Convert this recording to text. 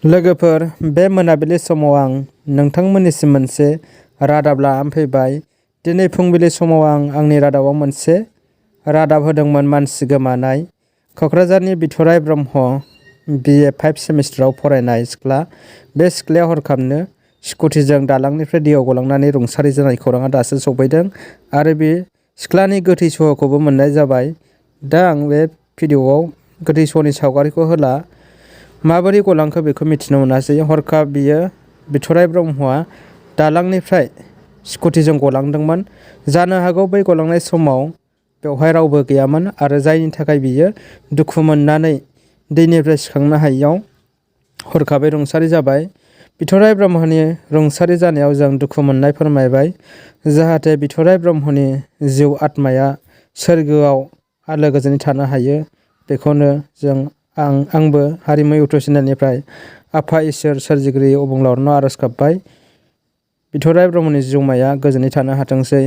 लोगोफोर, बे मोनाबिलि समाव आं नोंथांमोननिसिम मोनसे रादाब लानानै फैबाय। दिनै फुंबिलि समाव आं आंनि रादाबाव मोनसे रादाब होदोंमोन मानसि गोमानाय। क'क्राझारनि बिथराइ ब्रह्म BA 5 सेमिस्टाराव फरायनाय सिख्ला। बे सिख्लाया हरखाबनो स्कुटिजों दालांनिफ्राय दैयाव गलांनानै रुंसारि जानाय खौराङा दासो सफैदों आरो बे सिख्लानि गोथै सह'खौबो मोननाय जाबाय। दा आं बे भिडिअ'आव गोथै सह'नि सावगारिखौ होला, माबोरै गलांखो बेखौ मिथिनो मोनासै। हरखाब बियो बिथराइ ब्रह्मआ दालांनिफ्राय स्कुटिजों गलांदोंमोन। जानो हागौ बै गलांनाय समाव बेवहाय रावबो गैयामोन आरो जायनि थाखाय बियो दुखु मोननानै दैनिफ्राय सिखांनो हायियाव हरखाबै रुंसारि जाबाय। बिथराइ ब्रह्मनि रुंसारि जानायाव जों दुखु मोननाय फोरमायबाय। जाहाथे बिथराइ ब्रह्मनि जिउ आत्माया सोरगोआव आलो गोजोनै थानो हायो, बेखौनो आंबो हारिमु इउटुब चेनेलनिफ्राय आफा इसोर सोरजिगिरि अबंलावरनाव आर'ज गाबबाय। बिथराइ ब्रह्मनि जिउमाया गोजोनै थानो हाथोंसै।